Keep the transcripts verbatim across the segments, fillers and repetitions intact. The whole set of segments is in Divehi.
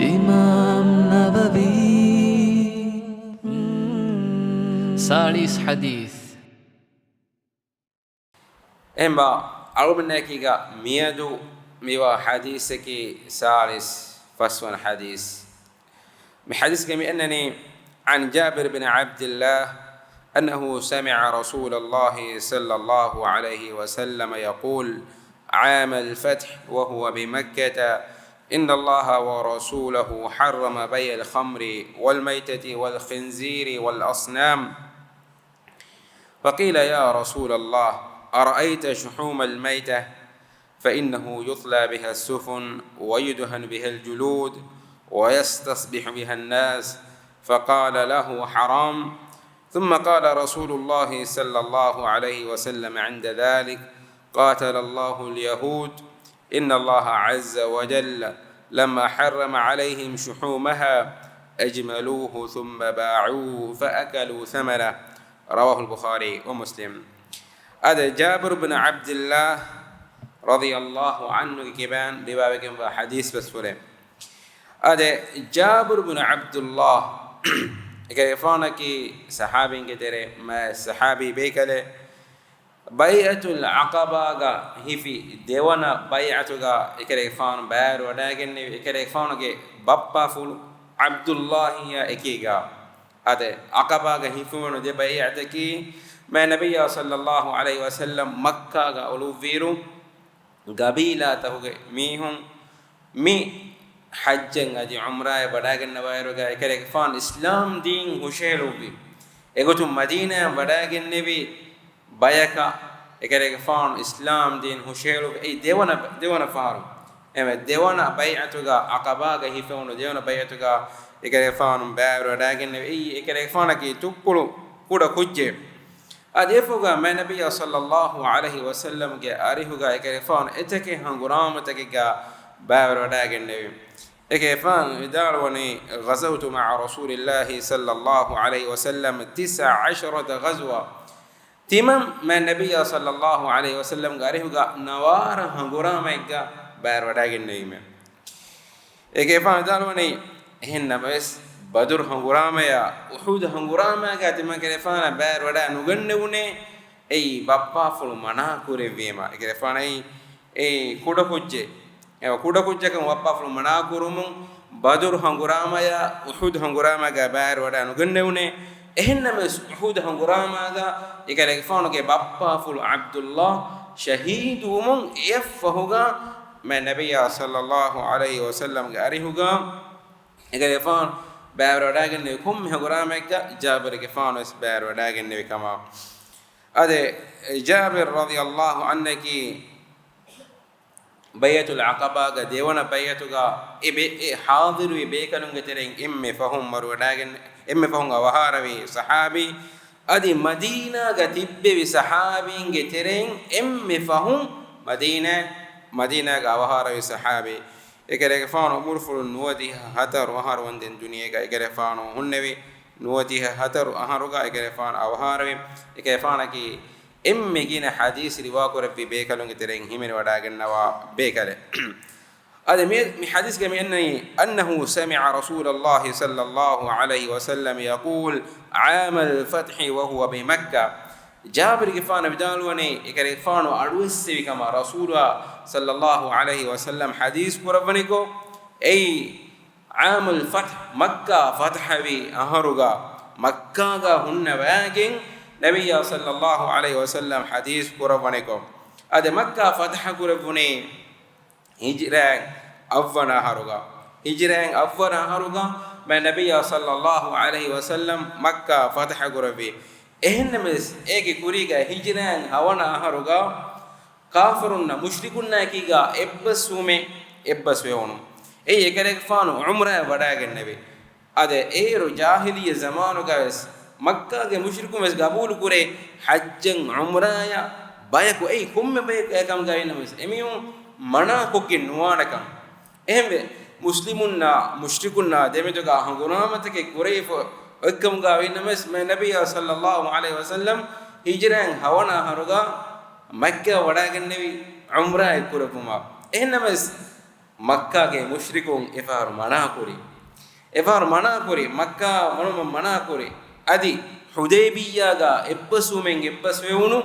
އިމާމް ނަވަވީ. ސާޅީސް ޙަދީޘް. އެހެންވާ އަޅުގަނޑަކީގަ މިއަދު މިވާ ޙަދީޘަކީ ސާޅީސް ފަސްވަނަ ޙަދީޘް. މި ޙަދީޘްގަ މި އަންނަނީ، عن جابر بن عبد الله أنه سمع رسول الله صلى الله عليه وسلم يقول عام الفتح وهو بمكة: إن الله ورسوله حرم بيع الخمر والميتة والخنزير والأصنام. فقيل: يا رسول الله، أرأيت شحوم الميتة؟ فإنه يطلى بها السفن ويدهن بها الجلود ويستصبح بها الناس. فقال له: حرام. ثم قال رسول الله صلى الله عليه وسلم عند ذلك: قاتل الله اليهود، إن الله عز وجل لما حرم عليهم شحومها أجملوه ثم باعوه فأكلوا ثمنه. رواه البخاري ومسلم. އާދެ، ޖާބިރު ބިން ޢަބްދިއްލާހް ރަޟިޔައްލާހު ޢަންހުގެ ކިބައިން ރިވާވެގެންވާ ޙަދީޘް ވެސް ހުރޭ. އާދެ، ޖާބިރު ބިން ޢަބްދުއްލާހް އެކަލޭގެފާނަކީ ޞަޙާބީންގެ ތެރޭ މާތް ޞަޙާބީ ބޭކަލެއް. ބައިޢަތުލް ޢަޤަބާގަ ހިފި ދެވަނަ ބައިޢަތުގަ އެކަލޭގެފާނު ބައިވެރިވަޑައިގެންނެވި، އެކަލޭގެފާނުގެ ބައްޕާފުޅު ޢަބްދުއްލާހިއާ އެކީގަ. އާދެ، ޢަޤަބާގަ ހިފުމުން ދެ ބައިޢަތަކީ، މާތް ނަބިއްޔާ ޞައްލައްލާހު ޢަލައިހި ވަސައްލަމް މައްކާގަ އުޅުއްވިއިރު، ގަބީލާތަކުގެ މީހުން މި ޙައްޖަށް އަދި ޢުމްރާއަށް ވަޑައިގަންނަވާއިރުގަ އެކަލޭގެފާނު އިސްލާމް ދީން ހުށަހެޅުއްވި. އެގޮތުން މަދީނާއަށް ވަޑައިގެންނެވި ބަޔަކަށް އެކަލޭގެފާނު އިސްލާމް ދީން ހުށަހެޅުއްވި. އެއީ ދެވަނަ، ދެވަނަ ފަހަރު. އެމެ ދެވަނަ ބައިޢަތުގަ، ޢަޤަބާގަ ހިފެވުނު ދެވަނަ ބައިޢަތުގަ އެކަލޭގެފާނު ބައިވެރިވަޑައިގެންނެވި. އެއީ އެކަލޭގެފާނަކީ ތުއްޕުޅު ކުޑަ ކުއްޖެއް. އާދެ، އެފަހުގަ މާތް ނަބިއްޔާ ޞައްލައްލާހު ޢަލައިހި ވަސައްލަމްގެ އަރިހުގަ އެކަލޭގެފާނު އެތަކެއް ހަނގުރާމަތަކެއްގަ ބައިވެރިވަޑައިގެންނެވި. އެކަލޭގެފާނު ވިދާޅުވަނީ، غزوت مع رسول الله صلى الله عليه وسلم تسع عشرة غزوة. ތިމަން މާތް ނަބިއްޔާ ޞައްލައްލާހު ޢަލައިހި ވަސައްލަމްގެ އަރިހުގަ ނަވާރަ ހަނގުރާމައެއްގަ ބައިވެރިވަޑައިގެންނެވީމެ. އެކަލޭގެފާނު ވިދާޅުވަނީ، އެހެން ނަމަވެސް، ބަދުރު ހަނގުރާމަޔާ އުޙުދު ހަނގުރާމައިގަ ތިމަން އެކަލޭގެފާނަށް ބައިވެރިވަޑައި ނުގެންނެވުނޭ، އެއީ ބައްޕާފުޅު މަނާ ކުރެއްވީމަ. އެކަލޭގެފާނަށް އެއީ ކުޑަކުއްޖެއް. އެ ކުޑަކުއްޖަކަށް ބައްޕާފުޅު މަނާ ކުރުމުން ބަދުރު ހަނގުރާމަޔާ އުޙުދު ހަނގުރާމައިގަ ބައިވެރިވަޑައި ނުގެންނެވުނޭ. އެހެންނަމަވެސް އުޙުދު ހަނގުރާމައިގަ އެކަލޭގެފާނުގެ ބައްޕާފުޅު ޢަބްދުއްލާހް ޝަހީދުވުމުން އެއަށްފަހުގަ މާތް ނަބިއްޔާ ޞައްލައްލާހު ޢަލައިހި ވަސައްލަމްގެ އަރިހުގަ އެކަލޭގެފާނު ބައިވެރިވަޑައިގެންނެވި ކޮންމެ ހަނގުރާމައެއްގަ ޖާބިރުގެފާނު ވެސް ބައިވެރިވަޑައިގެންނެވި ކަމަށް. އާދެ، ޖާބިރު ރަޟިޔައްލާހު ޢަންހަކީ ބައިޢަތުލް ޢަޤަބާގަ ދެވަނަ ބައިޢަތުގަ އެ ބެ-، އެ ޙާޟިރުވި ބޭކަލުންގެ ތެރެއިން އެންމެ ފަހުން ވަރުވަޑައިގެން، އެންމެ ފަހުން އަވަހާރަވި ޞަޙާބީ. އަދި މަދީނާގަ ތިއްބެވި ޞަޙާބީންގެ ތެރެއިން އެންމެ ފަހުން މަދީނާ، މަދީނާގަ އަވަހާރަވި ޞަޙާބީ. އެކަލޭގެފާނު އުމުރުފުޅު ނުވަދިހަ ހަތަރު އަހަރު ވަންދެން ދުނިޔޭގަ އެކަލޭގެފާނު ހުންނެވި. ނުވަދިހަ ހަތަރު އަހަރުގަ އެކަލޭގެފާނު އަވަހާރަވި. އެކަލޭގެފާނަކީ އެންމެ ގިނަ ޙަދީޘް ރިވާކުރެއްވި ބޭކަލުންގެ ތެރެއިން ހިމެނިވަޑައިގަންނަވާ ބޭކަލެއް. އަދި މި، މި ޙަދީޘްގަ މި އަންނަނީ، أنه سمع رسول الله صلى الله عليه وسلم يقول عام الفتح وهو بمكة. ޖާބިރުގެފާނު ވިދާޅުވަނީ، އެކަލޭގެފާނު އަޑުއެއްސެވި ކަމަށް ރަސޫލާ ޞައްލައްލާހު ޢަލައިހި ވަސައްލަމް ޙަދީޘް ކުރައްވަނިކޮށް، އެއީ ޢާމުލް ފަތްޙް، މައްކާ ފަތްޙަވި އަހަރުގަ، މައްކާގަ ހުންނަވައިގެން ނަބިއްޔާ ޞައްލައްލާހު ޢަލައިހި ވަސައްލަމް ޙަދީޘް ކުރައްވަނިކޮށް، އަދި މައްކާ ފަތްޙަ ކުރެއްވުނީ ހިޖްރާއިން އަށްވަނަ އަހަރުގަ، ހިޖްރާއިން އަށްވަނަ އަހަރުގަ މާތް ނަބިއްޔާ ޞައްލައްލާހު ޢަލައިހި ވަސައްލަމް މައްކާ ފަތްޙަ ކުރެއްވި. އެހެންނަމަވެސް، އޭގެ ކުރީގަ ހިޖްރާއިން ހަވަނަ އަހަރުގަ ކާފަރުންނާ މުޝްރިކުންނާއެކީގަ އެއްބަސްވުމެއް، އެއްބަސްވެވުނު. އެއީ އެކަލޭގެފާނު ޢުމްރާއަށް ވަޑައިގެންނެވި. އާދެ، އޭރު ޖާހިލިއްޔަ ޒަމާނުގަވެސް މައްކާގެ މުޝްރިކުންވެސް ގަބޫލުކުރޭ ޙައްޖަށް ޢުމްރާއަށް ބަޔަކު އެއީ ކޮންމެ ބަޔަކު އެކަމުގަ އިންނަމަވެސް އެމީހުން މަނާކޮށްގެން ނުވާނެކަން. އެހެންވެ، މުސްލިމުންނާ މުޝްރިކުންނާ ދެމެދުގަ ހަނގުރާމަތަކެއް ކުރެވިފަ އޮތްކަމުގަ އިންނަމަވެސް މާތް ނަބިއްޔާ ޞައްލައްލާހު ޢަލައިހި ވަސައްލަމް ހިޖްރާއިން ހަވަނަ އަހަރުގަ މައްކާ ވަޑައިގެންނެވި ޢުމްރާއެއް ކުރެއްވުމަށް. އެހެންނަމަވެސް، މައްކާގެ މުޝްރިކުން އެފަހަރު މަނާކުރި. އެފަހަރު މަނާކުރި، މައްކާ ވަނުމަށް މަނާކުރި. އަދި ޙުދައިބިއްޔާގަ އެއްބަސްވުމެއް އެއްބަސްވެވުނު.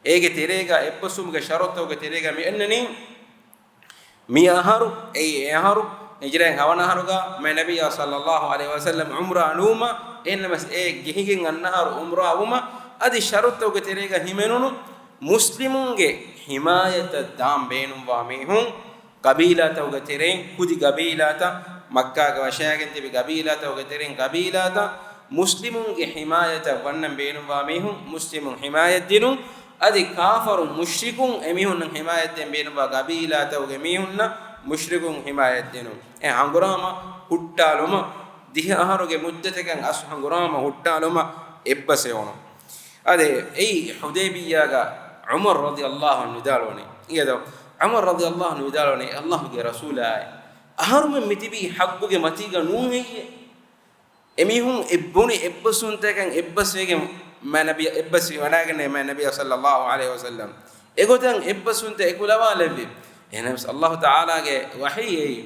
އޭގެ ތެރޭގަ އެއްބަސްވުމުގެ ޝަރުޠުތަކުގެ ތެރޭގަ މި އަންނަނީ، މި އަހަރު، އެއީ އެ އަހަރު، ހިޖްރައިން ހަވަނަ އަހަރުގަ މާތް ނަބިއްޔާ ޞައްލައްލާހު ޢަލައިހި ވަސައްލަމް ޢުމްރާ ނުވުމަށް، އެހެންނަމަވެސް އެ ޖެހިގެން އަންނަ އަހަރު ޢުމްރާ ވުމަށް، އަދި ޝަރުޠުތަކުގެ ތެރޭގަ ހިމެނުނު މުސްލިމުންގެ ޙިމާޔަތަށް ދާން ބޭނުންވާ މީހުން، ގަބީލާތަކުގެ ތެރެއިން ކުދި ގަބީލާތައް، މައްކާގަ ވަށާގެން ތިބި ގަބީލާތަކުގެ ތެރެއިން ގަބީލާތައް، މުސްލިމުންގެ ޙިމާޔަތަށް ވަންނަން ބޭނުންވާ މީހުން މުސްލިމުން ޙިމާޔަތް ދިނުން، އަދި ކާފަރު މުޝްރިކުން އެމީހުންނަށް ޙިމާޔަތް ދޭން ބޭނުންވާ ގަބީލާތަކުގެ މީހުންނަށް މުޝްރިކުން ޙިމާޔަތް ދިނުން. އެ ހަނގުރާމަ ހުއްޓާލުމަށް ދިހަ އަހަރުގެ މުއްދަތަކަށް އަސް ހަނގުރާމަ ހުއްޓާލުމަށް އެއްބަސްވެވުނު. އަދި އެއީ ޙުދައިބިއްޔާގަ ޢުމަރު ރަޟިޔައްލާހު ޢަންހު ވިދާޅުވަނީ. އިނގޭތޯ؟ ޢުމަރު ރަޟިޔައްލާހު ޢަންހު ވިދާޅުވަނީ، ﷲ ގެ ރަސޫލާއޭ، އަހަރުމެން މިތިބީ ޙައްޤުގެ މަތީގަ ނޫން ހެއްޔޭ؟ އެމީހުން އެ ބުނި އެއްބަސްވުންތަކަށް އެއްބަސްވެގެން މާތް ނަބިއްޔާ، އެއްބަސްވި ވަޑައިގެންނެވި މާތް ނަބިއްޔާ ޞައްލައްލާހު ޢަލައިހި ވަސައްލަމް. އެގޮތަށް އެއްބަސްވުންތައް އެކުލަވާލެއްވި. އެހެނަސް ﷲ ތަޢާލާގެ ވަޙީ އެއީ.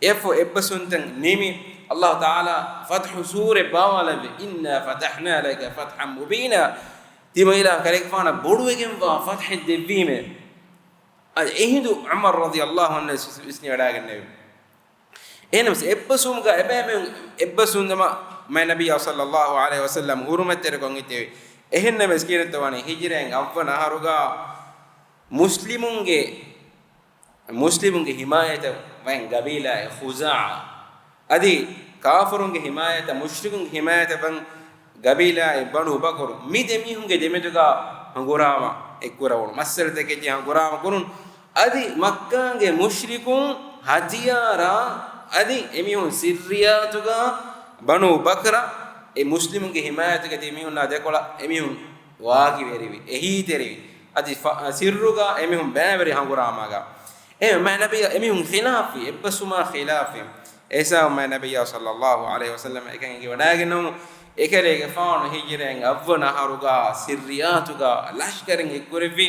އެއަށްފަހު އެއްބަސްވުންތައް ނިމި، ﷲ ތަޢާލާ ފަތްޙު ސޫރަތް ބާވާލެއްވި، "إنا فتحنا لك فتحا مبينا." ތިމަ އިލާ ކަލޭގެފާނަށް ބޮޑުވެގެންވާ ފަތްޙެއް ދެއްވީމޭ. އަދި އެހިނދު ޢުމަރު ރަޟިޔައްލާހު ޢަންހު ވިސްނިވަޑައިގެންނެވި. އެހެނަސް އެއްބަސްވުމުގަ އެބައިމީހުން އެއްބަސްވުން ދަމާ މާތް ނަބިއްޔާ ޞައްލައްލާހު ޢަލައިހި ވަސައްލަމް ޙުރުމަތްތެރިކޮށް ހިތެވި. އެހެންނަމަވެސް ކީރިތި ވަނީ ހިޖްރައިން އަށްވަނަ އަހަރުގަ މުސްލިމުންގެ، މުސްލިމުންގެ ޙިމާޔަތަށް ވަން ގަބީލާއެއް ޚުޒާޢާ، އަދި ކާފަރުންގެ ޙިމާޔަތަށް، މުޝްރިކުންގެ ޙިމާޔަތަށް ވަން ގަބީލާއެއް ބަނޫ ބަކުރު، މި ދެމީހުންގެ ދެމެދުގަ ހަނގުރާމަ އެއްކުރެވުނު، މައްސަލަތަކެއް ހަނގުރާމަ ކުރުން. އަދި މައްކާގެ މުޝްރިކުން ހަތިޔާރާ އަދި އެމީހުން ސިއްރިއްޔާތުގަ ބަނޫ ބަކްރަ އެ މުސްލިމުންގެ ޙިމާޔަތުގަ ތިބި މީހުންނާ ދެކޮޅަށް އެމީހުން ވާގިވެރިވި، އެހީތެރިވި. އަދި ފަ-، ސިއްރުގަ އެމީހުން ބައިވެރި ހަނގުރާމާގަ. އެ މާތް ނަބިއްޔާ އެމީހުން ޚިލާފީ، އެއްބަސްވުމާ ޚިލާފީ. އެހިސާބުން މާތް ނަބިއްޔާ ޞައްލައްލާހު ޢަލައިހި ވަސައްލަމަ އެކަން އެނގިވަޑައިގެންނަމު، އެކަލޭގެފާނު ހިޖްރައިން އަށްވަނަ އަހަރުގަ ސިއްރިއްޔާތުގަ ލަޝްކަރެއް އެއްކުރެއްވި،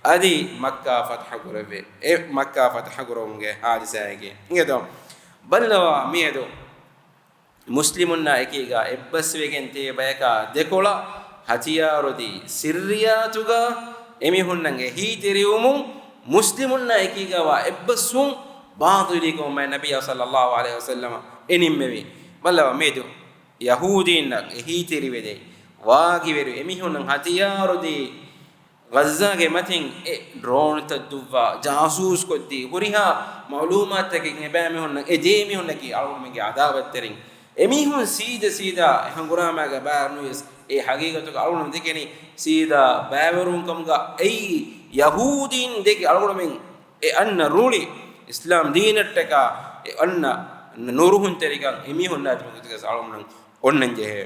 އަދި މައްކާ ފަތްޙަ ކުރެއްވި. އެ މައްކާ ފަތްޙަ ކުރެވުމުގެ ޙާދިސާއެކޭ. އިނގޭތޯ؟ ބައްލަވާ މިއަދު މުސްލިމުންނާ އެކީގަ އެއްބަސްވެގެން ތިބި ބަޔަކާ ދެކޮޅަށް ހަތިޔާރުދީ ސިއްރިއްޔާތުގަ އެމީހުންނަށް އެހީތެރިވުމުން، މުސްލިމުންނާ އެކީގަ ވާ އެއްބަސްވުން ބާޠިލީކަމަށް މާތް ނަބިއްޔާ ޞައްލައްލާހު ޢަލައިހި ވަސައްލަމަ އެ ނިންމެވި. ބައްލަވާ މިއަދު ޔަހޫދީންނަށް އެހީތެރިވެދޭ، ވާގިވެރި އެމީހުންނަށް ހަތިޔާރުދީ، ޣައްޒާގެ މަތިން އެ ޑްރޯނުތައް ދުއްވާ، ޖާސޫސްކޮށްދީ، ހުރިހާ މަޢުލޫމާތުތަކެއް އެބައިމީހުންނަށް އެ ދޭ މީހުންނަކީ އަޅުގަނޑުމެންގެ ޢަދާވަތްތެރިން. އެމީހުން ސީދަ ސީދާ އެ ހަނގުރާމާގަ ބައިވެރިނުވެސް އެ ޙަޤީޤަތުގަ އަޅުގަނޑު ދެކެނީ ސީދާ ބައިވެރިވުން ކަމުގަ. އެއީ ޔަހޫދީން ދެކެ އަޅުގަނޑުމެން އެ އަންނަ ރުޅި އިސްލާމް ދީނަށްޓަކާ އެ އަންނަ ނުރުހުންތެރިކަން އެމީހުންނާ ތިބުނު ގޮތުގަސް އަޅުގަނޑު އޮންނަން ޖެހޭ.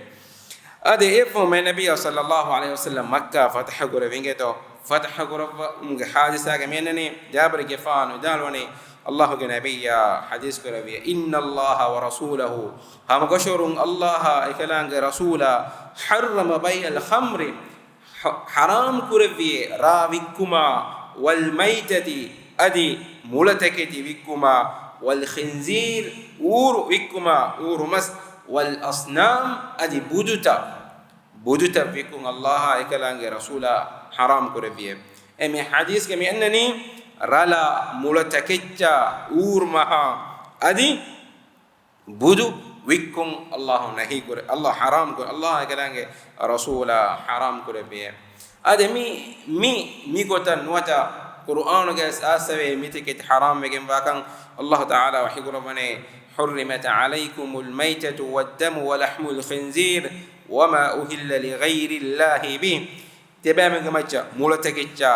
އަދި އެއަށްފަހު މާތް ނަބިއްޔާ ޞައްލައްލާހު ޢަލައިހި ވަސައްލަމް މައްކާ ފަތަޙަ ކުރެއްވި އިނގޭތޯ؟ ފަތަޙަ ކުރައްވުމުގެ ޙާދިސާގަ މިއަންނަނީ ޖާބިރުގެފާނު ވިދާޅުވަނީ، ﷲ ގެ ނަބިއްޔާ ޙަދީޘް ކުރެއްވި، "إن الله ورسوله، ހަމަކަށަވަރުން ﷲ އާ އެކަލާނގެ ރަސޫލާ، حرم بيع الخمر، ޙަ-، ޙަރާމް ކުރެއްވި ރާ ވިއްކުމާ، والميتة، އަދި މުޅަތަކެތި ވިއްކުމާ، والخنزير، އޫރު ވިއްކުމާ، އޫރު މަސް، والأصنام، އަދި ބުދުތައް، ބުދުތައް ވިއްކުން ﷲ އާ އެކަލާނގެ ރަސޫލާ ޙަރާމް ކުރެއްވިއޭ." އެ މި ޙަދީޘްގަ މި އަންނަނީ ރަލާ، މުޅަތަކެއްޗާ، އޫރު މަހާ، އަދި ބުދު ވިއްކުން ﷲ ނަހީ ކުރެ، ﷲ ޙަރާމް ކުރެ، ﷲ އާ އެކަލާނގެ ރަސޫލާ ޙަރާމް ކުރެއްވިއޭ. އާދެ، މި، މި، މި ގޮތަށް ނުވަތަ ޤުރުއާނުގައި އައިސްފަވޭ މިތަކެތި ޙަރާމް ވެގެންވާކަން ﷲ ތަޢާލާ ވަޙީ ކުރައްވަނީ، "حرمت عليكم الميتة والدم ولحم الخنزير وما أهل لغير الله به." ތިޔަބައިމީހުންގެ މައްޗަށް މުޅަތަކެއްޗާ،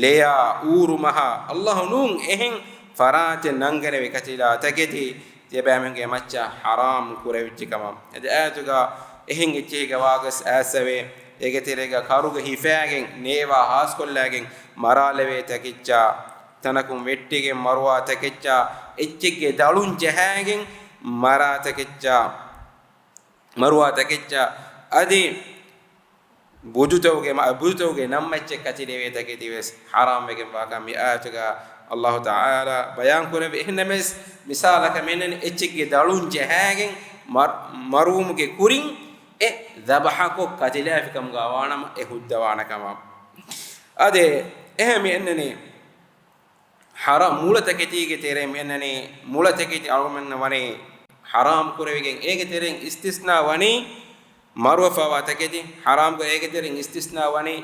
ލެޔާ، އޫރު މަހާ، ﷲ ނޫން އެހެން ފަރާތެއް ނަންގަނެވި ކަތިލާ ތަކެތި ތިޔަބައިމީހުންގެ މައްޗަށް ޙަރާމް ކުރެވިއްޖެ ކަމަށް. އެ އާޔަތުގަ އެހެން އެއްޗެހިގެ ވާގޮތް އައިސްފަވޭ، އޭގެ ތެރޭގަ ކަރުގަ ހިފާގެން ނޭވާ ހާސްކޮށްލާގެން މަރާލެވޭ ތަކެއްޗާ، ތަނަކުން ވެއްޓިގެން މަރުވާ ތަކެއްޗާ، އެއްޗެއްގެ ދަޅުން ޖަހާގެން މަރާ ތަކެއްޗާ، މަރުވާ ތަކެއްޗާ، އަދި ބުދުތަކުގެ މަ-، ބުދުތަކުގެ ނަން މައްޗަށް ކަތިލެވޭ ތަކެތިވެސް ޙަރާމް ވެގެންވާކަން މި އާޔަތުގަ އައްލާހު ތަޢާލާ ބަޔާން ކުރެއްވި. އެހެންނަމަވެސް، މިސާލަކަށް މިއަންނަނީ އެއްޗެއްގެ ދަޅުން ޖަހާގެން މަރު-، މަރުވުމުގެ ކުރިން އެ ޛަބަޙަކޮށް ކަތިލާފި ކަމުގަ ވާނަމަ، އެ ހުއްދަވާނެ ކަމަށް. އާދެ، އެހެން މިއަންނަނީ ޙަރާ-، މުޅަ ތަކެތީގެ ތެރެއިން މިއަންނަނީ، މުޅަ ތަކެތި އަޅުގަނޑުމެންނަށް ވަނީ ޙަރާމް ކުރެވިގެން، އޭގެ ތެރެއިން އިސްތިސްނާ ވަނީ މަރުވެފަވާ ތަކެތި، ޙަރާމްގަ އޭގެ ތެރެއިން އިސްތިސްނާ ވަނީ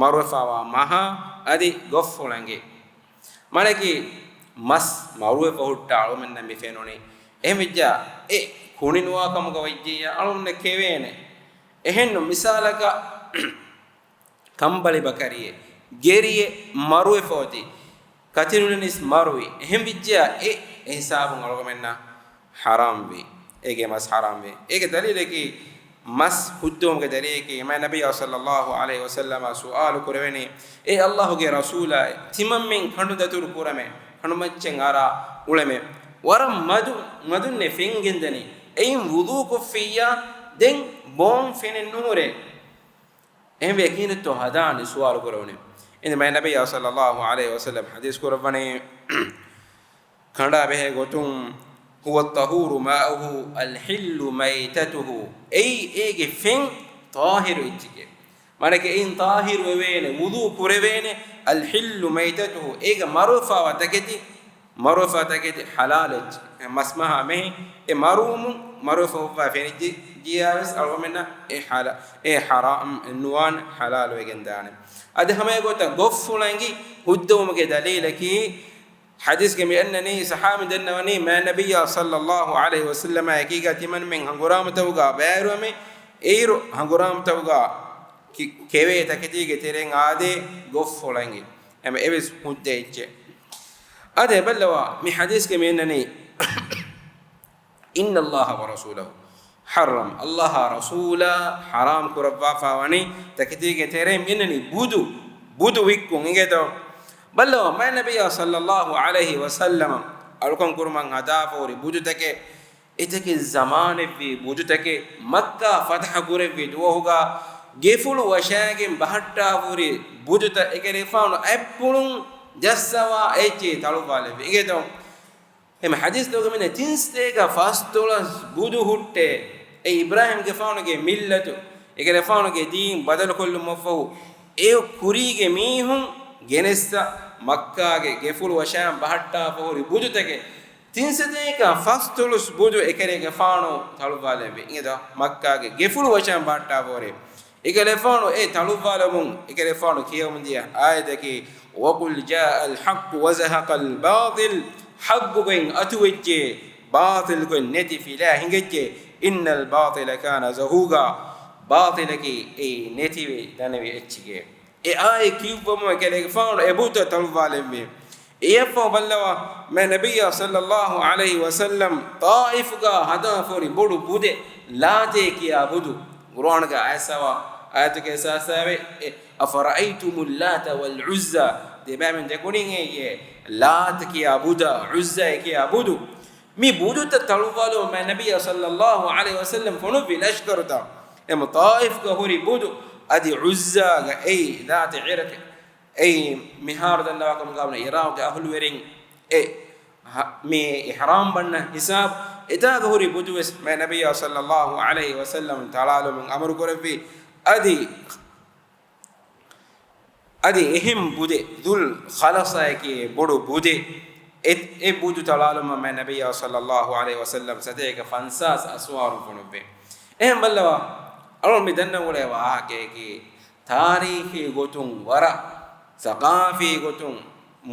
މަރުވެފަވާ މަހާ އަދި ގޮށްފުޅަނގި. މާނައަކީ، މަސް މަރުވެފަ ހުއްޓާ އަޅުމެންނަށް މި ފެނުނީ. އެހެންވެއްޖާ، އެ ކުނި ނުވާ ކަމުގަ ވެއްޖިއްޔާ އަޅުންނަށް ކެވޭނެ. އެހެންނު މިސާލަކަށް، ކަނބަލި ބަކަރިއެއް، ގެރިއެއް މަރުވެފަ އޮތީ. ކަތިލުން ނިސް މަރުވި. އެހެން ވިއްޖެޔާ އެ، އެ ހިސާބުން އަޅުގަމެންނަށް ޙަރާމް ވި. އޭގެ މަސް ޙަރާމް ވި. އޭގެ ދަލީލަކީ، މަސް ހުއްދުވުމުގެ ދަލީލަކީ، މާތް ނަބިއްޔާ ޞައްލައްލާހު ޢަލައިހި ވަސައްލަމަށް ސުއާލު ކުރެވެނީ، އޭ އައްލާހުގެ ރަސޫލާ، ތިމަންމެން ކަނޑުދަތުރު ކުރަމޭ، ކަނޑުމައްޗަށް އަރާ އުޅެމޭ. ވަރަށް މަދު، މަދުންނޭ ފެން ގެންދަނީ. އެއިން ވުޟޫ ކޮށްފިއްޔާ، ދެން ބޯން ފެނެއް ނުހުރޭ. އެހެންވެ އެކީނެއްތޯ ހަދާނީ ސުވާލު ކުރެވުނީ. އިނދެ މާތް ނަބިއްޔާ ޞައްލައްލާހު ޢަލައިހި ވަސައްލަމް ޙަދީޘް ކުރައްވަނީ، ކަނޑާ ބެހޭ ގޮތުން، هو الطهور ماؤه الحل ميتته. އެއީ އޭގެ ފެން ޠާހިރު އެއްޗެކޭ. މާނައަކީ އެއިން ޠާހިރު ވެވޭނެ، ވުޟޫ ކުރެވޭނެ، الحل ميتته، އޭގަ މަރުވެފަވާ ތަކެތި، މަރުވެފަ ތަކެތި ޙަލާލެއްޗެ. މަސްމަހާ މެހި އެ މަރުވުމުން، މަރުވެފަ ހުއްވާ ފެނިއްޖިއްޔާވެސް އަޅުގަމެންނަށް އެ ޙަލާ-، އެ ޙަރާމް ނުވާން ޙަލާލުވެގެން ދާނެ. އަދި ހަމައެގޮތަށް ގޮށްފުޅަނގި ހުއްދަވުމުގެ ދަލީލަކީ، ޙަދީޘްގެ މި އަންނަނީ ޞަޙާބީން ދަންނަވަނީ، މާތް ނަބިއްޔާ ޞައްލައްލާހު ޢަލައިހި ވަސައްލަމާ އެކީގަ ތިމަންމެން ހަނގުރާމަތަކުގަ ބައިވެރިވަމޭ، އެއިރު ހަނގުރާމަތަކުގަ ކި-، ކެވޭ ތަކެތީގެ ތެރެއިން އާދޭ ގޮށްފުޅަނގި. އެމަ އެވެސް ހުއްދަ އެއްޗެއް. އާދެ ބައްލަވާ، މި ޙަދީޘްގެ މި އަންނަނީ، إن الله ورسوله حرم، އައްލާހާ ރަސޫލާ ޙަރާމް ކުރައްވާފާ ވަނީ ތަކެތީގެ ތެރެއިން މި އަންނަނީ ބުދު، ބުދު ވިއްކުން އިނގޭތޯ. ބައްލަވާ، މާތް ނަބިއްޔާ ޞައްލައްލާހު ޢަލައިހި ވަސައްލަމަ އަޅުކަން ކުރުމަށް ހަދާފަ ހުރި ބުދުތަކެއް، އެތަކެއް ޒަމާނެއްވީ ބުދުތަކެއް، މައްކާ ފަތަޙަ ކުރެއްވި ދުވަހުގަ ގެފުޅު ވަށާގެން ބަހައްޓާފަ ހުރި ބުދުތައް، އެކަލޭގެފާނު އަތްޕުޅުން ޖައްސަވާ އެއްޗެއް ތަޅުއްވާލެއްވި. އިނގޭތޯ؟ އެމަ ޙަދީޘްތަކުގަ މިނެ ތިން ސަތޭކަ ފަސްދޮޅަސް ބުދު ހުއްޓޭ، އެ އިބްރާހީމްގެފާނުގެ މިއްލަތު، އެކަލޭގެފާނުގެ ދީން ބަދަލުކޮށްލުމަށްފަހު، އެ ކުރީގެ މީހުން ގެނެއްސަ މައްކާގެ ގެފުޅު ވަށާން ބަހައްޓާފަ ހުރި ބުދުތަކެއް، ތިން ސަތޭކަ ފަސްދޮޅަސް ބުދު އެކަލޭގެފާނު ތަޅުއްވާލެއްވި. އިނގޭތޯ، މައްކާގެ ގެފުޅު ވަށާން ބަހައްޓާފަ ހުރި. އެކަލޭގެފާނު އެ ތަޅުއްވާލުމުން، އެކަލޭގެފާނު ކިޔަވަމުންދިޔަ އާޔަތަކީ، وقل جاء الحق وزهق الباطل، ޙައްޤު ގޮތް އަތުވެއްޖެ، ބާޠިލް ގޮތް ނެތި ފިލާ ހިނގައްޖެ، إن الباطل كان زهوقا، ބާޠިލަކީ އެއީ ނެތިވެ ދަނެވި އެއްޗެކޭ. އެ އާޔަތް ކިޔުއްވަމުން އެކަލޭގެފާނު އެ ބުދުތައް ތަޅުއްވާލެއްވި. އެއަށްފަހު ބައްލަވާ، މާތް ނަބިއްޔާ ޞައްލައްލާހު ޢަލައިހި ވަސައްލަމް ޠާއިފުގަ ހަދާފަ ހުރި ބޮޑު ބުދެއް، ލާތޭ ކިޔާ ބުދު. ޤުރުއާނުގަ އައިސްފަވާ އާޔަތުގެ އިހްސާސާވެ، އެ، أفرأيتم اللات والعزى، ދެބައިމީހުން ދެކުނިން އެއީ ލާތް ކިޔާ ބުދާ، ޢުއްޒާ ކިޔާ ބުދު. މި ބުދުތައް ތަޅުއްވާލުމަށް މާތް ނަބިއްޔާ ޞައްލައްލާހު ޢަލައިހި ވަސައްލަމް ފޮނުއްވި ލަޝްކަރުތައް. އެމަ ޠާއިފްގަ ހުރި ބުދު އަދި ޢުއްޒާގަ އެއީ ލާތް ޢިރަޤެއް. އެއީ މިހާރު ދަންނަވާކަމުގަ ވަނީ ޢިރާޤުގެ އަހުލުވެރިން އެ ހަ-، މި އިޙްރާމް ބަންނަ ހިސާބު އެތާގަ ހުރި ބުދުވެސް މާތް ނަބިއްޔާ ޞައްލައްލާހު ޢަލައިހި ވަސައްލަމް ތަޅާލުމުން އަމުރު ކުރެއްވި. އަދި އަދި އެހެން ބުދެއް، ޛުލް ޚަލަޞާއެކޭ ބޮޑު ބުދެއް، އެ، އެ ބުދު ތަޅާލުމަށް މާތް ނަބިއްޔާ ޞައްލައްލާހު ޢަލައިހި ވަސައްލަމް ސަތޭކަ ފަންސާސް އަސްވާރު ފޮނުއްވި. އެހެން ބައްލަވާ، އަޅުން މި ދަންނަން އުޅޭ ވާހަކަޔަކީ، ތާރީޚީ ގޮތުން ވަރަށް ސަޤާފީ ގޮތުން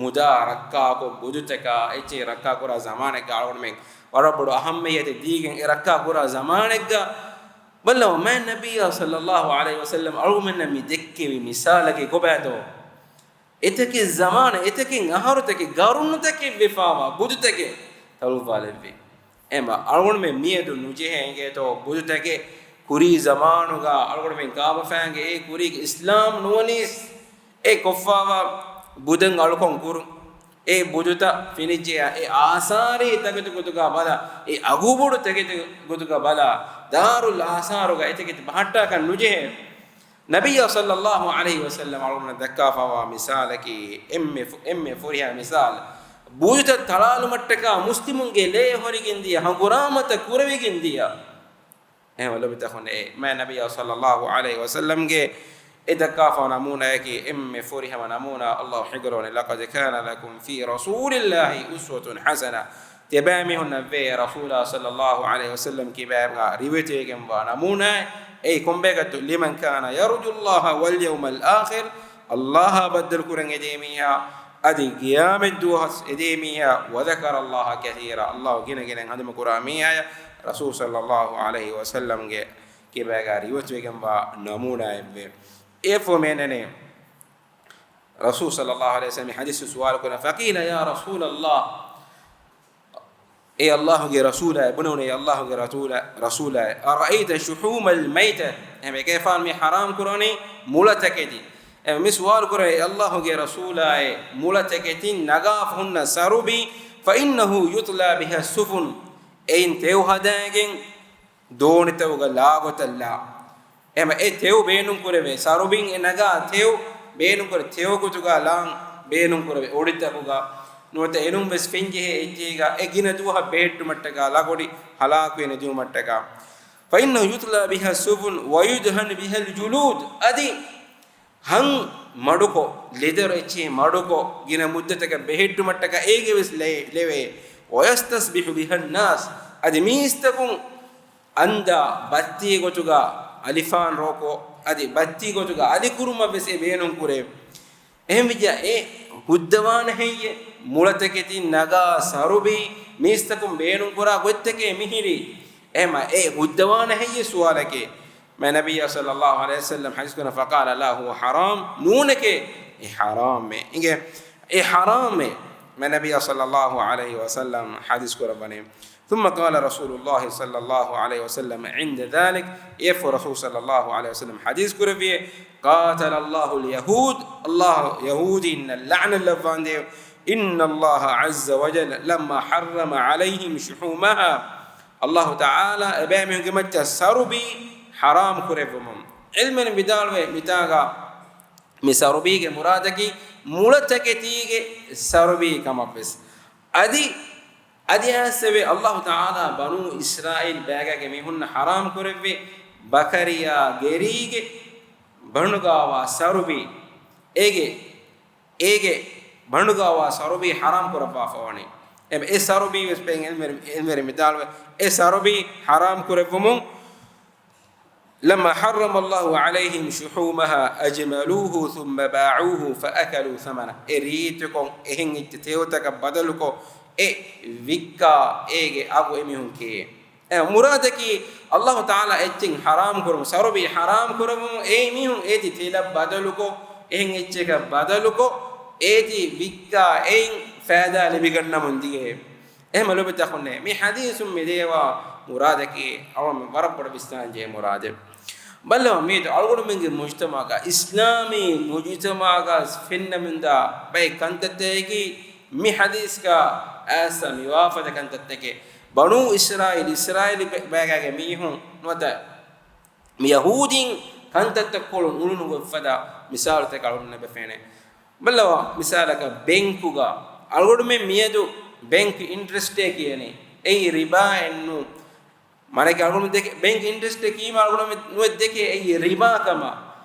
މުދާ ރައްކާކޮށް، ބުދުތަކާ އެއްޗެހި ރައްކާކުރާ ޒަމާނެއްގަ އަޅުގަނޑުމެން ވަރަށް ބޮޑު އަހައްމިއްޔަތެއް ދީގެން އެ ރައްކާކުރާ ޒަމާނެއްގަ، ބައްލަވާ، މާތް ނަބިއްޔާ ޞައްލައްލާހު ޢަލައިހި ވަސައްލަމް އަޅުގަނޑުމެންނަށް މި ދެއްކެވި މިސާލަކީ ކޮބާތޯ؟ އެތަކެއް ޒަމާނެއް، އެތަކެއް އަހަރުތަކެއް، ގަރުނުތަކެއް ވެފާވާ ބުދުތަކެއް ތަޅުއްވާލެއްވި. އެމަ އަޅުގަނޑުމެން މިއަދު ނުޖެހޭ އިނގޭތޯ ބުދުތަކެއް؟ ކުރީ ޒަމާނުގަ އަޅުގަނޑުމެން ކާބަފައިންގެ އެ ކުރީގެ އިސްލާމް ނުވަނީސް އެ ކޮށްފާވާ ބުދަށް އަޅުކަން ކުރުން. އެ ބުދުތައް ފިނިއްޖެޔާ، އެ އާސާރީ ތަކެތި ގޮތުގަ ބަލާ، އެ އަގުބޮޑު ތަކެތި ގޮތުގަ ބަލާ، ދާރުލް އާސާރުގަ އެ ތަކެތި ބަހައްޓާކަށް ނުޖެހޭ. ނަބިއްޔާ ޞައްލައްލާހު ޢަލައިހި ވަސައްލަމަ އަޅުގަނޑަށް ދައްކާފަވާ މިސާލަކީ، އެންމެ ފު-، އެންމެ ފުރިހަމަ މިސާލު، ބުއްތަ ތަޅާލުމަށްޓަކާ މުސްލިމުންގެ ލޭ ހޮރިގެން ދިޔަ، ހަނގުރާމަތައް ކުރެވިގެން ދިޔަ. އެހެން ލޮބުވެތި އަޚުންނޭ، މާތް ނަބިއްޔާ ޞައްލައްލާހު ޢަލައިހި ވަސައްލަމްގެ އެ ދައްކާފަ ނަމޫނާއަކީ އެންމެ ފުރިހަމަ ނަމޫނާ. ﷲ ހިގަރޯނެ، "لقد كان لكم في رسول الله أسوة حسنة." ތިޔަބައިމީހުންނަށްވޭ ރަސޫލާ ޞައްލައްލާހު ޢަލައިހި ވަސައްލަމް ކިބާގާ ރިވެތިވެގެންވާ ނަމޫނާއެއް. އެއީ ކޮންބައިގަތު؟ "لمن كان يرجو الله واليوم الآخر." ﷲ އާ ބައްދަލު ކުރަން އެދޭ މީހާ، އަދި ޤިޔާމަތް ދުވަސް އެދޭ މީހާ، "وذكر الله كثيرا." ﷲ ގިނަ ގިނައިން ހަނދުމަ ކުރާ މީހާޔަށް ރަސޫލު ޞައްލައްލާހު ޢަލައިހި ވަސައްލަމްގެ ކިބާގާ ރިވެތިވެގެންވާ ނަމޫނާއެއްވޭ. އެ ފޯމޭނެނޭ. ރަސޫލު ޞައްލައްލާހު ޢަލައިހި ވަސައްލަމް ޙަދީޘް ސުވާލު ކުރަން، "فقيل يا رسول الله." އޭ ﷲ ގެ ރަސޫލާ، ބުނެވުނީ ﷲ ގެ ރަސޫލާ، ރަސޫލާ، "أرأيت شحوم الميتة؟" އެހެންވެ ކޭފާން މި ޙަރާމް ކުރަނީ މުޅަތަކެތި. އެ މި ސުވާލު ކުރޭ، "ﷲ ގެ ރަސޫލާއޭ، މުޅަތަކެތިން ނަގާފަ ހުންނަ ސަރުބީ، فإنه يطلى بها السفن." އެއިން ތެޔޮ ހަދާގެން ދޯނިތަކުގަ ލާގޮތަށް ލާ. އެހެންވެ އެ ތެޔޮ ބޭނުން ކުރެވޭ، ސަރުބީން އެ ނަގާ ތެޔޮ ބޭނުން ކުރެ، ތެޔޮ ގޮތުގަ ލާން ބޭނުން ކުރެވޭ އޮޑިތަކުގަ. ނުވަތަ އެނޫން ވެސް ފެންޖެހޭ އެއްޗެހިގަ އެ ގިނަ ދުވަހަށް ބެހެއްޓުމަށްޓަކާ ލަގޮޑި ހަލާކުވެ ނެދުމަށްޓަކާ. فإنه يطلى بها السفن ويدهن بها الجلود. އަދި ހަން މަޑުކޮށް، ލެދަރު އެއްޗެހި މަޑުކޮށް، ގިނަ މުއްދަތަކަށް ބެހެއްޓުމަށްޓަކާ އޭގެ ވެސް ލެ-، ލެވޭ. ويستسبح بها الناس. އަދި މީސްތަކުން އަންދާ ބައްތި ގޮތުގަ އަލިފާން ރޯކޮށް، އަދި ބައްތި ގޮތުގަ އަލިކުރުމަށް ވެސް އެ ބޭނުން ކުރޭ. އެހެންވިއްޔާ އެ ހުއްދަވާނެ ހެއްޔޭ؟ މުޅަތަކެތިން ނަގާ ސަރުބީ މީސްތަކުން ބޭނުން ކުރާ ގޮތްތަކޭ މިހިރީ. އެހެމަ އެ ހުއްދަވާނެ ހެއްޔޭ ސުވާލެކޭ. މާތް ނަބިއްޔާ ޞައްލައްލާހު ޢަލައިހި ވަސައްލަމް ޙަދީޘް ކުރަން، فقال لا، هو حرام. ނޫނެކޭ، އެ ޙަރާމޭ. އިނގޭ، އެ ޙަރާމޭ. މާތް ނަބިއްޔާ ޞައްލައްލާހު ޢަލައިހި ވަސައްލަމް ޙަދީޘް ކުރައްވަނީ. ثم قال رسول الله صلى الله عليه وسلم عند ذلك، އެއަށްފަހު ރަސޫލު ޞައްލައްލާހު ޢަލައިހި ވަސައްލަމް ޙަދީޘް ކުރެއްވިއޭ، قاتل الله اليهود، ﷲ ޔަހޫދީންނަށް ލަޢުނަތް ލައްވާނދޭ، إن الله عز وجل لما حرم عليهم شحومها، ﷲ ތަޢާލާ އެބައިމީހުންގެ މައްޗަށް ސަރުބީ ޙަރާމް ކުރެއްވުމުން. ޢިލްމުވެރިން ވިދާޅުވޭ މިތާގަ މި ސަރުބީގެ މުރާދަކީ މުޅަތަކެތީގެ ސަރުބީ ކަމަށްވެސް. އަދި، އަދި އައިސްއެވެ، ﷲ ތަޢާލާ ބަނޫ އިސްރާއީލް ބާގާގެ މީހުންނަށް ޙަރާމް ކުރެއްވި ބަކަރިޔާ ގެރީގެ ބަނޑުގާވާ ސަރުބީ، އޭގެ، އޭގެ ބަނޑުގާވާ ސަރުބީ ޙަރާމް ކުރައްވާފަވަނީ. އެ، އެ ސަރުބީ ވެސް ބެން ޢިލްމުވެރި، ޢިލްމުވެރި މިދާޅުވެ، އެ ސަރުބީ ޙަރާމް ކުރެއްވުމުން، لما حرم الله عليهم شحومها أجملوه ثم باعوه فأكلوا ثمنه. އެ ރީތިކޮށް އެހެން އެއްޗެއް ތެޔޮތަކަށް ބަދަލުކޮށް އެ ވިއްކާ އޭގެ އަގު އެމީހުން ކެއޭ. އެ މުރާދަކީ ﷲ ތަޢާލާ އެއްޗެއް ޙަރާމް ކުރުމު، ސަރުބީ ޙަރާމް ކުރުމު، އެ މީހުން އޭތި ތެލަށް ބަދަލުކޮށް، އެހެން އެއްޗަކަށް ބަދަލުކޮށް، އޭތި ވިއްކާ އެއިން ފައިދާ ލިބިގަންނަމުން ދިޔައޭ. އެހެމަ ލޮބުވެތި އަޚުންނޭ، މި ޙަދީޘުން މި ދޭވާ މުރާދަކީ އަޅުގަނޑު ވަރަށް ބޮޑަށް ވިސްނާން ޖެހޭ މުރާދެއް. ބައްލަވާ، މިއަދު އަޅުގަނޑުމެންގެ މުޖުތަމަޢަކަށް، އިސްލާމީ މުޖުތަމަޢަކަށް ފެންނަމުންދާ ބައެއް ކަންތައްތަކަކީ މި ޙަދީޘްގަ އައިސް މިވާފަދަ ކަންތައްތަކެއް. ބަނޫ އިސްރާއީލް، އިސްރާއީލް ބެ-، ބާގާގެ މީހުން ނުވަތަ މި ޔަހޫދީން ކަންތައްތައްކޮޅުން އުޅުނު ގޮތްފަދަ މިސާލުތަކެއް އަޅުގަނޑުމެންނަށް ފެނޭ. ބައްލަވާ، މިސާލަކަށް ބެންކުގަ އަޅުގަނޑުމެން މިއަދު ބެންކް އިންޓްރެސްޓޭ ކިޔަނީ. އެއީ ރިބާއެއްނު. މާނައަކީ އަޅުގަނޑު ދެކެ، ބެންކް އިންޓްރެސްޓޭ ކީމަ އަޅުގަނޑު ނުވެ ދެކެ އެއީ ރިބާ ކަމަށް.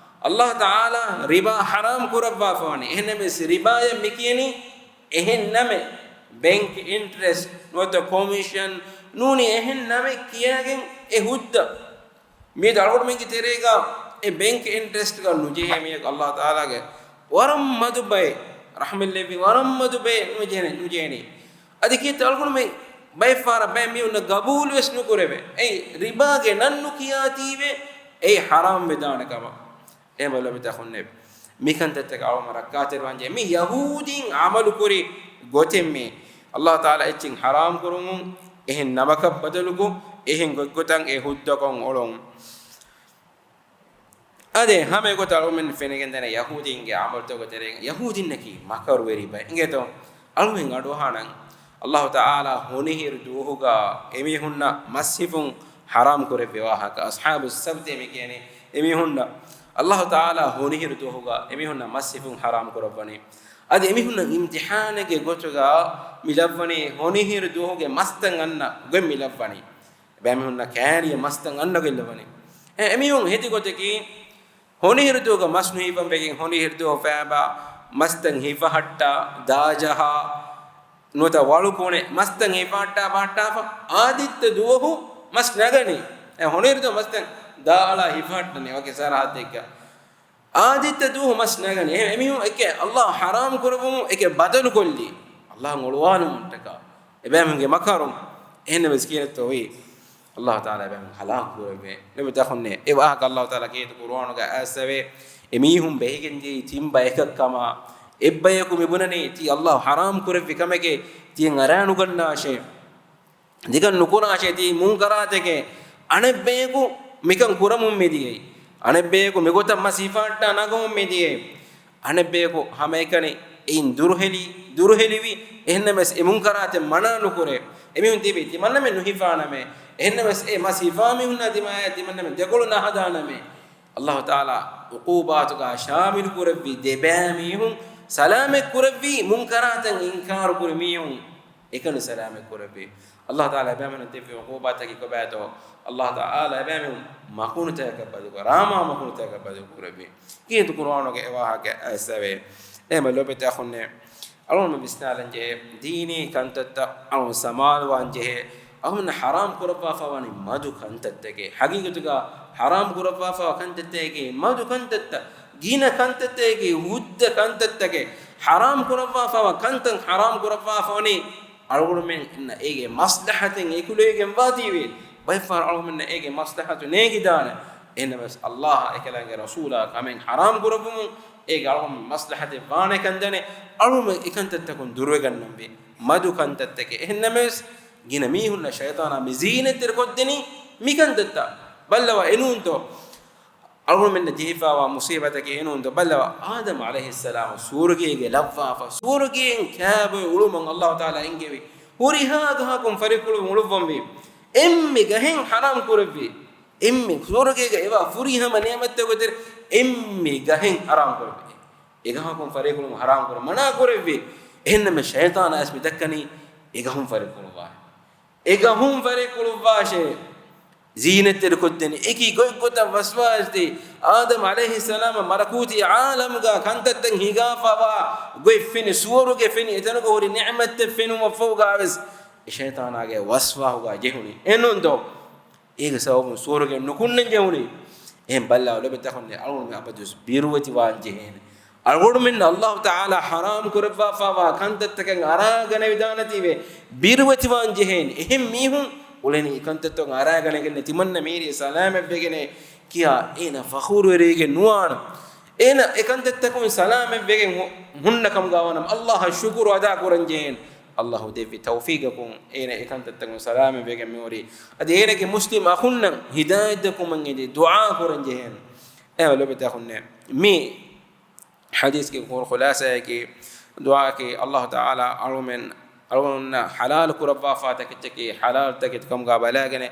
ﷲ ތަޢާލާ ރިބާ ޙަރާމް ކުރައްވާފަވަނީ. އެހެންނަމަވެސް ރިބާއަށް މި ކިޔަނީ އެހެން ނަމެއް. ބެންކް އިންޓްރެސްޓް ނުވަތަ ކޮމިޝަން ނޫނީ އެހެން ނަމެއް ކިޔާގެން އެ ހުއްދަ. މިއަދު އަޅުގަނޑުމެންގެ ތެރޭގަ އެ ބެންކް އިންޓްރެސްޓްގަ ނުޖެހޭ މީހަކު ﷲ ތަޢާލާގެ ވަރަށް މަދު ބައެއް، ރަޙްމަތްލެއްވި ވަރަށް މަދު ބައެއް ނުޖެހެނީ، ނުޖެހެނީ. އަދި ކީއްތަ އަޅުގަނޑުމެން ބައެއް ފަހަރަށް ބައެއް މީހުންނަށް ގަބޫލުވެސް ނުކުރެވޭ. އެއީ ރިބާގެ ނަން ނުކިޔާތީވެ އެއީ ޙަރާމް ވެދާނެ ކަމަށް. އެހެން ލޮބުވެތި އަޚުންނޭ، މިކަންތައްތަކަށް އަޅުގަނޑު ރައްކާތެރިވާންޖެހޭ. މި ޔަހޫދީން ޢަމަލުކުރި ގޮތެއް މީ. ﷲ ތަޢާލާ އެއްޗެއް ޙަރާމް ކުރުމުން އެހެން ނަމަކަށް ބަދަލުކޮށް، އެހެން ގޮތްގޮތަށް އެ ހުއްދަކޮށް އުޅުން. އާދެ، ހަމައެގޮތަށް އަޅުގަނޑުމެން ފެނިގެންދަނީ ޔަހޫދީންގެ ޢަމަލުތަކުގެ ތެރެއިން ޔަހޫދީންނަކީ މަކަރުވެރި ބައެއް. އިނގޭތޯ؟ އަޅުގަނޑުމެން އަޑުއަހާނަން، ﷲ ތަޢާލާ ހޮނިހިރު ދުވަހުގަ އެމީހުންނަށް މަސް ހިފުން ޙަރާމް ކުރެއްވި ވާހަކަ. އަޞްޙާބުއް ސަބްތޭ މި ކިޔަނީ އެމީހުންނަށް. ﷲ ތަޢާލާ ހޮނިހިރު ދުވަހުގަ އެމީހުންނަށް މަސް ހިފުން ޙަރާމް ކުރައްވަނީ. އަދި އެމީހުންނަށް އިމްތިޙާނެއްގެ ގޮތުގަ މި ލައްވަނީ ހޮނިހިރު ދުވަހުގެ މަސްތައް އަންނަ ގޮތް މި ލައްވަނީ. އެބައިމީހުންނަށް ކައިރިއަށް މަސްތައް އަންނަ ގޮތް ލައްވަނީ. އެ، އެމީހުން ހެދި ގޮތަކީ ހޮނިހިރު ދުވަހުގަ މަސް ނުހިފަން ވެގެން ހޮނިހިރު ދުވަހު ފައިބާ މަސްތައް ހިފަހައްޓާ، ދާޖަހާ، ނުވަތަ ވަޅުކުނެ މަސްތައް ހިފަހައްޓާ ބަހައްޓާފަ އާދިއްތަ ދުވަހު މަސް ނަގަނީ. އެ ހޮނިހިރު ދުވަހު މަސްތައް ދާއަޅާ ހިފަހައްޓަނީ ވަކި ސަރަހައްދެއްގަ. އާދިއްތަ ދުވަހު މަސް ނަގަނީ. އެ، އެމީހުން އެކެ ﷲ ޙަރާމް ކުރެއްވުމުން އެކެ ބަދަލު ކޮށްލީ. ﷲ އޮޅުވާލުމަށްޓަކާ. އެބައިމީހުންގެ މަކަރު. އެހެންނަމަވެސް ކިޔަންތޯ ވީ. ﷲ ތަޢާލާ އެބައިމީހުން ހަލާކު ކުރެއްވޭ. ލޮބުވެތި އަޚުންނޭ، އެ ވާހަކަ ﷲ ތަޢާލާ ކީރިތި ޤުރުއާނުގަ އައިސްފަވޭ. އެމީހުން ބެހިގެންދިޔައީ ތިން ބަޔަކަށް ކަމަށް. އެއްބަޔަކު މި ބުނަނީ ތީ ﷲ ޙަރާމް ކުރެއްވި ކަމެކޭ، ތިޔަ އަރާ ނުގަންނާށޭ. ދިގަން ނުކުރާށޭ ތީ މުންކަރާތެކޭ. އަނެއްބަޔަކު މިކަން ކުރަމުން މިދިޔައީ. އަނެއްބަޔަކު މިގޮތަށް މަސް ހިފާއްޓާ ނަގަމުން މިދިޔައީ. އަނެއްބަޔަކު ހަމައެކަނި އެއިން ދުރުހެލި، ދުރުހެލިވި. އެހެންނަމަވެސް އެ މުންކަރާތެއް މަނާ ނުކުރޭ. އެމީހުން ތިބީ ތިމަންނަމެން ނުހިފާނަމޭ. އެހެންނަމަވެސް އެ މަސް ހިފާ މީހުންނާ ދިމާޔަށް ތިމަންނަމެން ދެކޮޅު ނަހަދާނަމޭ. ﷲ ތަޢާލާ ޢުޤޫބާތުގަ ޝާމިލު ކުރެއްވި ދެބައިމީހުން ސަލާމަތް ކުރެއްވީ މުންކަރާތަށް އިންކާރު ކުރި މީހުން. އެކަނި ސަލާމަތް ކުރެއްވި. ﷲ ތަޢާލާ އެބައިމީހުން ދެއްވި ޢުޤޫބާތަކީ ކޮބާތޯ؟ ﷲ ތަޢާލާ އެބައިމީހުން މަކުނުތަކަށް ބަދުކޮށް، ރާމާ މަކުނުތަކަށް ބަދުކުރެއްވި. ކީރިތި ޤުރުއާނުގަ އެ ވާހަކަ އައިސްފަވޭ. އެހެންމެ ލޮބުވެތި އަޚުންނޭ، އަޅުގަނޑު ވިސްނާލަން ޖެހޭ، ދީނީ ކަންތައްތައް އަޅުގަނޑު ސަމާލުވާން ޖެހޭ. އަޅުގަނޑު ޙަރާމް ކުރައްވާފަ ވަނީ މަދު ކަންތައްތަކެއް. ޙަޤީޤަތުގަ ޙަރާމް ކުރައްވާފަ ކަންތައްތަކީ މަދު ކަންތައްތައް، ގިނަ ކަންތައްތަކީ ހުއްދަ ކަންތައްތަކެއް. ޙަރާމް ކުރައްވާފަ ކަންތައް ޙަރާމް ކުރައްވާފަ ވަނީ އަޅުގަނޑުމެން އިންނަ އޭގެ މަސްލަޙަތެއް އެކުލެވިގެން ވާތީވެ، ބައެއްފަހަރު އަޅުގަނޑުމެންނަށް އޭގެ މަސްލަޙަތު ނޭނގިދާނެ. އެހެންނަމަވެސް ﷲ އާ އެކަލާނގެ ރަސޫލާ ކަމެއް ޙަރާމް ކުރެއްވުމުން އޭގެ އަޅުގަނޑުމެން މަސްލަޙަތެއް ވާނެކަން ދަނެ، އަޅުގަނޑުމެން އެކަންތައްތަކުން ދުރުވެގަންނަންވީ. މަދު ކަންތައްތަކެއް. އެހެންނަމަވެސް ގިނަ މީހުންނަށް ޝައިޠާނާ މި ޒީނަތްތެރި ކޮށްދެނީ މިކަންތައްތައް. ބައްލަވާ އެނޫންތޯ؟ އަޅުގަނޑުމެންނަށް ޖެހިފައިވާ މުޞީބަތަކީ އެނޫންތޯ؟ ބައްލަވާ، އާދަމް ޢަލައިހިއްސަލާމް ސުވަރުގޭގެ ލައްވާފަ، ސުވަރުގޭން ކާބޮއި އުޅުމަށް ﷲ ތަޢާލާ އެންގެވި. ހުރިހާ ގަހަކުން ފަރިކުޅު އުޅުއްވަންވީ. އެންމެ ގަހެއް ޙަރާމް ކުރެއްވި. އެންމެ ސުވަރުގޭގަ އެވާ ފުރިހަމަ ނިޢުމަތްތަކުގެ ތެރެއިން އެންމެ ގަހެއް ޙަރާމް ކުރެއްވި. އެ ގަހަކުން ފަރިކުޅުން ޙަރާމް ކުރަން މަނާ ކުރެއްވި. އެހެންނަމަ ޝައިޠާނާ އައިސް މި ދައްކަނީ އެ ގަހުން ފަރިކުޅުއްވާ. އެ ގަހުން ފަރިކުޅުއްވާށޭ. ޒީނަތްތެރި ކޮށްދެނީ. އެކި ގޮތްގޮތަށް ވަސްވާސްދީ، އާދަމް ޢަލައިހިއްސަލާމަށް މަލަކޫތީ ޢާލަމުގަ ކަންތައްތައް ހިނގާފަވާ ގޮތް ފެނި، ސުވަރުގެ ފެނި، އެތަނުގަ ހުރި ނިޢުމަތްތައް ފެނުމަށްފަހުގަވެސް އެ ޝައިޠާނާގެ ވަސްވާހުގަ ޖެހުނީ. އެނޫންތޯ؟ އޭގެ ސަބަބުން ސުވަރުގެ ނުކުންނަން ޖެހުނީ. އެހެން ބައްލަވާ ލޮބުވެތި އަޚުންނޭ، އަޅުގަނޑުމެން އަބަދުވެސް ބިރުވެތިވާން ޖެހޭނެ. އަޅުގަނޑުމެންނަށް ﷲ ތަޢާލާ ޙަރާމް ކުރައްވާފައިވާ ކަންތައްތަކެއް އަރާގަނެވިދާނެތީވެ، ބިރުވެތިވާން ޖެހޭނެ. އެހެން މީހުން އުޅެނީ އެކަންތައްތަކުން އަރާގަނެގެން، ތިމަންނަ މީރި ސަލާމަތްވެގެނޭ ކިޔާ އޭނަ ފަޚުރުވެރިވެގެން ނުވާނަމަ، އޭނަ އެކަންތައްތަކުން ސަލާމަތްވެގެން ހު-، ހުންނަ ކަމުގަ ވާނަމަ، ﷲ އަށް ޝުކުރު އަދާކުރަން ޖެހޭނެ. ﷲ ދެއްވި ތައުފީޤަކުން އޭނަ އެކަންތައްތަކުން ސަލާމަތްވެގެން މިހުރީ. އަދި އޭނަގެ މުސްލިމް އަޚުންނަށް ހިދާޔަތްދެއްކުމަށް އެދި ދުޢާ ކުރަން ޖެހޭނެ. އެހެން ލޮބުވެތި އަޚުންނޭ، މި ޙަދީޘްގެ ކުރު ޚުލާޞާއަކީ، ދުޢާއަކީ، ﷲ ތަޢާލާ އަޅުމެން، އަޅުގަނޑުންނަށް ޙަލާލު ކުރައްވާފާ ތަކެއްޗަކީ، ޙަލާލު ތަކެއްޗެއް ކަމުގަ ބަލާގެނެ،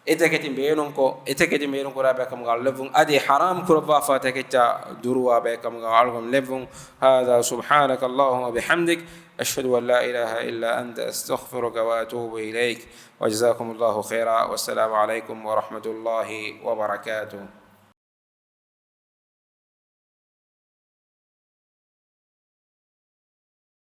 އެތަކެތި ބޭނުންކޮށް، އެތަކެތި ބޭނުންކުރާ ބައެއް ކަމުގަ އަޅު ލެއްވުން. އަދި ޙަރާމް ކުރައްވާފާ ތަކެއްޗާ ދުރުވާ ބައެއް ކަމުގަ އަޅުގަނޑު ލެއްވުން. هذا سبحانك اللهم وبحمدك، أشهد أن لا إله إلا أنت، أستغفرك وأتوب إليك. وجزاكم الله خيرا، والسلام عليكم ورحمة الله وبركاته.